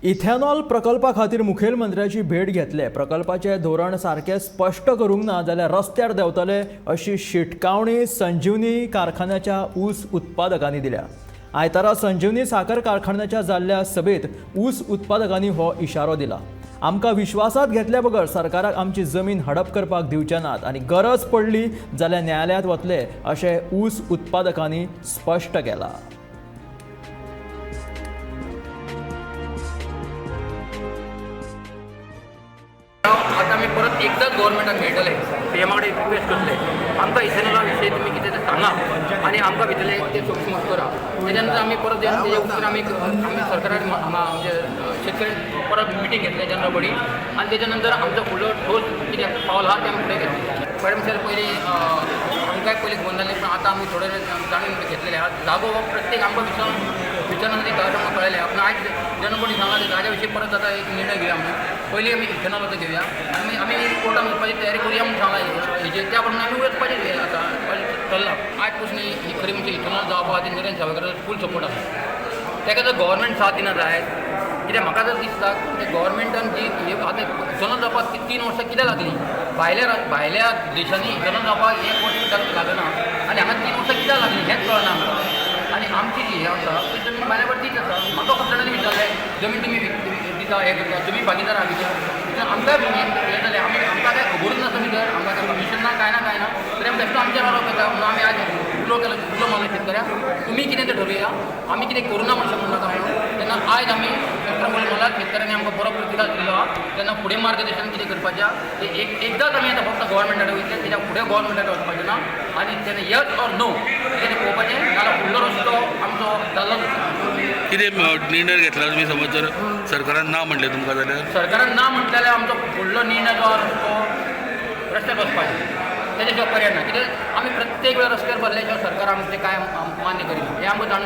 Ethanol प्रकल्पा खातीर मुखेलमंत्र्याची भेट घेतले. प्रकल्पाचें धोरण सारकें स्पश्ट करूंक ना जाल्यार रस्त्यार देंवतले अशी शिटकावणी संजीवनी कारखान्याच्या ऊस उत्पादकांनी दिल्या. आयतारा संजीवनी साखर कारखान्याच्या जाल्ल्या सभेत ऊस उत्पादकांनी हो इशारो दिला. आमकां विश्वासात घेतल्या बगर सरकाराक आमची जमीन हडप करपाक दिवचे नात आनी गरज पडली जाल्यार न्यायालयांत वतले अशें ऊस उत्पादकांनी स्पश्ट केलां. आतां आमी परत एकदां गव्हर्मेंटाक मेळटले, सीएमा कडेन रिक्वेस्ट करतले, आमकां इथेनॉला विशयी तुमी कितें तें सांगा आनी आमकां भितरलें तें सूक्ष्म करा. तेज्या नंतर आमी परत येवन तेज्या उपरांत आमी आमी सरकारान म्हणजे शेतकरी परत मिटींग घेतले जनरल बॉडी आनी तेज्या नंतर आमचो फुडलो ठोस कितें पावल आहा तें आमी फुडें घेतलें. मॅडम सर, पयलीं आमकांय पयलीं गोंदळ जाल्लें, पूण आतां आमी थोडे जाणून घेतलेले आहा. जागो हो प्रत्येक आमकां विचारून विचारून आमकां कळ्ळें. पूण आयज जनरल बॉडी सांगला ते जाग्या विशीं परत आतां एक निर्णय घेवया म्हणून. पयलीं आमी इथेनॉलाचो घेवया आनी आमी कोर्टान वचपाची तयारी करुया म्हणून सांगला हेजेर. त्या प्रमाणे आमी वचपाचें आतां चल्लां. आयज पसून ही खरी म्हणजे इथेनॉल जावपा खातीर नरेंद्र सावयकर फूल सपोर्ट आसा. ताका जर गव्हर्मेंट साथ दिना जायत, कित्याक म्हाका जर दिसता कित्याक गव्हर्मेंटान जी आतां इथेनॉल जावपाक 3 वर्सां कित्याक लागलीं? भायल्या देशांनी इथेनॉल जावपाक 1 वर्स लागना आनी हांगा 3 वर्सां कित्याक लागलीं हेंच कळना आमकां. आनी आमची जी हें आसा ती जमीन भायल्या वयर तीच आसा. म्हाका खूब जाणांनी विचारलें, जमीन तुमी दिता हें करता, तुमी भागीदार आहा भितर. आमकांय हें जालें, आमी आमकां कांय खबरूच नासता भितर, आमकां कांय कमिशन ना, कांय ना, कांय ना, तरी आमी बेश्टो आमचेर आरोप येता म्हणून आमी आज उलो केलो, उलो मारलो शेतकऱ्यांक, तुमी कितें तें ठरोवया, आमी कितें करूं ना म्हणून शकूं नाका म्हणून. तेन्ना आयज आमी शेतकऱ्यांक उलो मारला, शेतकऱ्यांनी आमकां बरो प्रतिसाद दिल्लो आहा. तेन्ना फुडें मार्गदर्शन कितें करपाचें आहा तें एकदांच आमी आतां फक्त गव्हर्मेंटा वयतले, तेज्या फुडें गव्हर्मेंटा वचपाचें ना. आनी तेन्ना येस ऑर नो कितें तें पळोवपाचें, नाजाल्यार फुडलो रस्तो आमचो जाल्लो. कितें निर्णय घेतला तुमी? समज जर सरकारान ना म्हणलें तुमकां जाल्यार? सरकारान ना म्हणलें जाल्यार आमचो फुडलो निर्णय जो आसा तो रस्त्यार बसपाचो, तेच्या शिवाय पर्याय ना. कित्याक आमी प्रत्येक वेळार रस्त्यार बसल्या शिवाय सरकार आमचें कांय मान्य करिना हें आमकां जाणून.